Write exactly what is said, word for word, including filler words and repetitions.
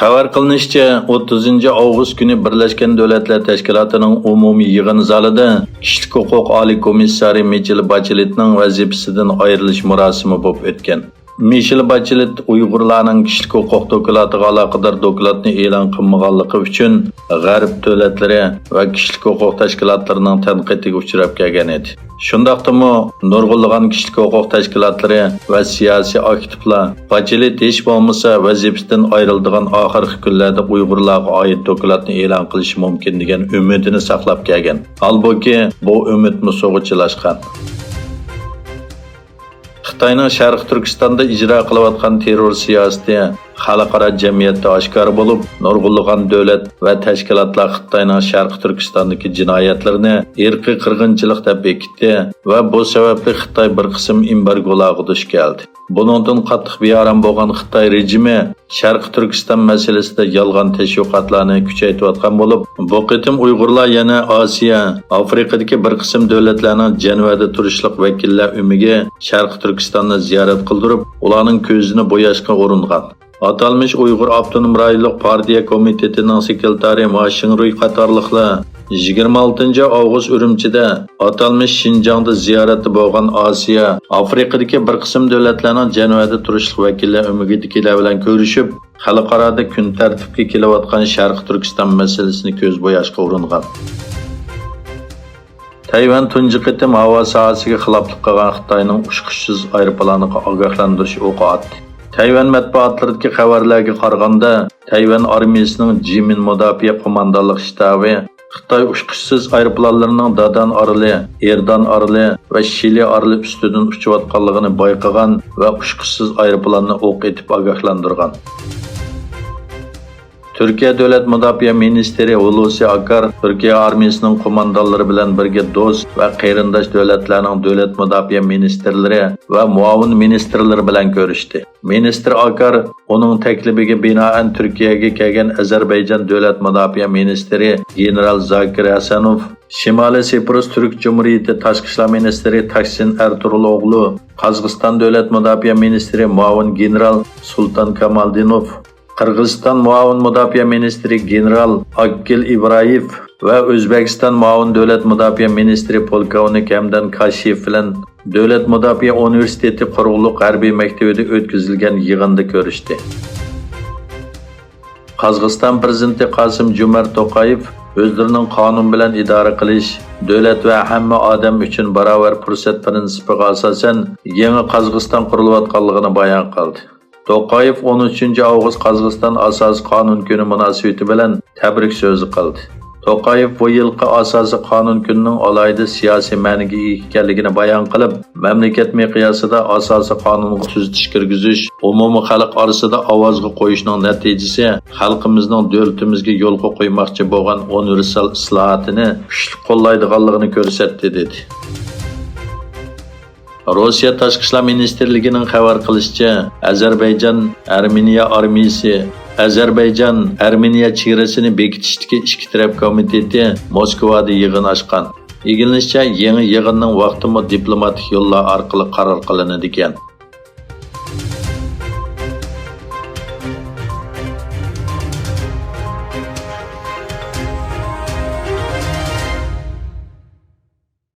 خەۋەر قىلىنىشىچە، ئوتتۇزىنچى ئاۋغۇست كۈنى بىرلەشكەن دۆلەتلەر تەشكىلاتىنىڭ ئومۇمىي يىغىن زالىدا كىشىلىك ھوقۇق ئالىي كومىسسارى مىچېل باچېلېتنىڭ ۋەزىپىسىدىن ئايرىلىش مۇراسىمى بولۇپ ئۆتكەن. مىشېل باچېلېت ئۇيغۇرلارنىڭ كىشىلىك ھوقۇق دوكلاتىغا ئالاقىدار دوكلاتنى ئېلان قىلمىغانلىقى ئۈچۈن غەرب دۆلەتلىرى ۋە كىشىلىك ھوقۇق تەشكىلاتلىرىنىڭ تەنقىدىگە ئۇچراپ كەلگەن ئىدى. شۇنداقتىمۇ نۇرغۇنلىغان كىشىلىك ھوقۇق تەشكىلاتلىرى ۋە سىياسىي ئاكتىپلار باچېلېت ھېچ بولمىسا ۋەزىپىسىدىن ئايرىلىدىغان ئاخىرقى كۈنلەردە ئۇيغۇرلارغا ئائىت دوكلاتنى ئېلان قىلىشى مۇمكىن دېگەن ئۈمىدىنى ساقلاپ كەلگەن. ھالبۇكى، بۇ ئۈمىدمۇ سۇغا چىلاشقان. خىتاينىڭ شەرقىي تۈركىستاندا ئىجرا قىلىۋاتقان تېررور سىياسىتى خەلقئارا جەمئىيەتتە ئاشكارا بولۇپ، نۇرغۇنلىغان دۆلەت ۋە تەشكىلاتلار خىتاينىڭ شەرقىي تۈركىستاندىكى جىنايەتلىرىنى ئىرقىي قىرغىنچىلىق دەپ بېكىتتى ۋە بۇ سەۋەبلىك خىتاي بىر قىسىم ئېمبارگولارغا دۇچ كەلدى. بۇنىڭدىن قاتتىق بىئارام بولغان خىتاي رېجىمى شەرقىي تۈركىستان مەسىلىسىدە يالغان تەشۋىقاتلارنى كۈچەيتىۋاتقان بولۇپ، بۇ قېتىم ئۇيغۇرلار يەنە ئاسىيا، ئافرىقىدىكى بىر قىسىم دۆلەتلەرنىڭ جەنۋەدە تۇرۇشلۇق ۋەكىللەر ئۆمىكى شەرقىي تۈركىستاننى زىيارەت قىلدۇرۇپ، ئۇلارنىڭ كۆزىنى بوياشقا ئۇرۇنغان. ئاتالمىش ئۇيغۇر ئاپتونوم رايونلۇق پارتىيە كومىتېتىنىڭ سېكرېتارى ما شىڭرۇي قاتارلىقلار يىگىرمە ئالتىنچى ئاۋغۇست ئۈرۈمچىدە ئاتالمىش شىنجاڭدا زىيارەتتە بولغان ئاسىيا، ئافرىقىدىكى بىر قىسىم دۆلەتلەرنىڭ جەنۋەدە تۇرۇشلۇق ۋەكىللەر ئۆمىكىدىكىلەر بىلەن كۆرۈشۈپ، خەلقئارادا كۈن تەرتىپكە كېلىۋاتقان شەرقىي تۈركىستان مەسىلىسىنى كۆز بوياشقا ئۇرۇنغان. تەيۋەن تۇنجى قېتىم ھاۋا ساھەسىگە خىلاپلىق قىلغان خىتاينىڭ ئۇچقۇچىسىز ئايروپىلانىغا ئاگاھلاندۇرۇش ئوقى ئاتتى. تەيۋەن مەتبۇئاتلىرىدىكى خەۋەرلەرگە قارىغاندا، تەيۋەن ئارمىيىسىنىڭ جىمىن مۇداپىئە قوماندانلىق شتابى خىتاي ئۇچقۇچىسىز ئايروپىلانلىرىنىڭ دادان ئارىلى، ئېردان ئارىلى ۋە شىلى ئارىلى ئۈستىدىن ئۇچۇۋاتقانلىقىنى بايقىغان ۋە ئۇچقۇچىسىز ئايروپىلاننى ئوق ئېتىپ ئاگاھلاندۇرغان. تۈركىيە دۆلەت مۇداپىئە مىنىستىرى ھۇلۇسى ئاكار تۈركىيە ئارمىيىسىنىڭ قوماندانلىرى بىلەن بىرگە دوست ۋە قېرىنداش دۆلەتلەرنىڭ دۆلەت مۇداپىئە مىنىستىرلىرى ۋە مۇئاۋىن مىنىستىرلىرى بىلەن كۆرۈشتى. مىنىستىر ئاكار ئۇنىڭ تەكلىپىگە بىنائەن تۈركىيەگە كەلگەن ئەزەربەيجان دۆلەت مۇداپىئە مىنىستىرى گېنېرال زاكىر ھەسەنوف، شىمالىي سىپىرۇس تۈرك جۇمھۇرىيىتى تاشقى ئىشلار مىنىستىرى تاكسىن ئەرتۇرۇلئوغلۇ، قازاقىستان دۆلەت مۇداپىئە مىنىستىرى مۇئاۋىن گېنېرال سۇلتان كامالدىنوف، قىرغىزىستان مۇئاۋىن مۇداپىئە مىنىستىرى گېنېرال ئاكگىل ئىبرايېف ۋە ئۆزبېكىستان مۇئاۋىن دۆلەت مۇداپىئە مىنىستىرى پولكوۋنىك ھەمدان كاشىيېف بىلەن دۆلەت مۇداپىئە ئۇنىۋېرسىتېتى قۇرۇقلۇق ھەربىي مەكتىۋىدە ئۆتكۈزۈلگەن يىغىندا كۆرۈشتى. قازاقىستان پىرېزىدېنتى قاسىم جومارت توقايېف ئۆزلىرىنىڭ قانۇن بىلەن ئىدارە قىلىش، دۆلەت ۋە ھەممە ئادەم ئۈچۈن باراۋەر پۇرسەت پىرىنسىپىغا ئاساسەن يېڭى قازاقىستان قۇرۇلۇۋاتقانلىقىنى بايان قىلدى. توقايېف ئون ئۈچىنچى ئاۋغۇست قازاقىستان ئاساسىي قانۇن كۈنى مۇناسىۋىتى بىلەن تەبرىك سۆزى قىلدى. توقايېف بۇ يىلقى ئاساسىي قانۇن كۈنىنىڭ ئالاھىدە سىياسىي مەنىگە ئىگە ئىكەنلىكىنى بايان قىلىپ، مەملىكەت مىقياسىدا ئاساسىي قانۇنغا تۈزىتىش كىرگۈزۈش، ئومۇمىي خەلق ئارىسىدا ئاۋازغا قويۇشنىڭ نەتىجىسى خەلقىمىزنىڭ دۆلىتىمىزگە يولغا قويماقچى بولغان ئۇنىۋېرسال ئىسلاھاتىنى كۈچلۈك قوللايدىغانلىقىنى كۆرسەتتى، دېدى. روسىيە تاشقى ئىشلار مىنىستىرلىكىنىڭ خەۋەر قىلىشىچە، ئەزەربەيجان ئەرمېنىيە ئارمىيىسى، ئەزەربەيجان ئەرمېنىيە چېگرىسىنى بېكىتىشتىكى ئىككى تەرەپ كومىتېتى موسكۋادا يىغىن ئاچقان. ئىگىلىنىشىچە، يېڭى يىغىننىڭ ۋاقتىمۇ دىپلوماتىك يوللار ئارقىلىق قارار قىلىنىدىكەن.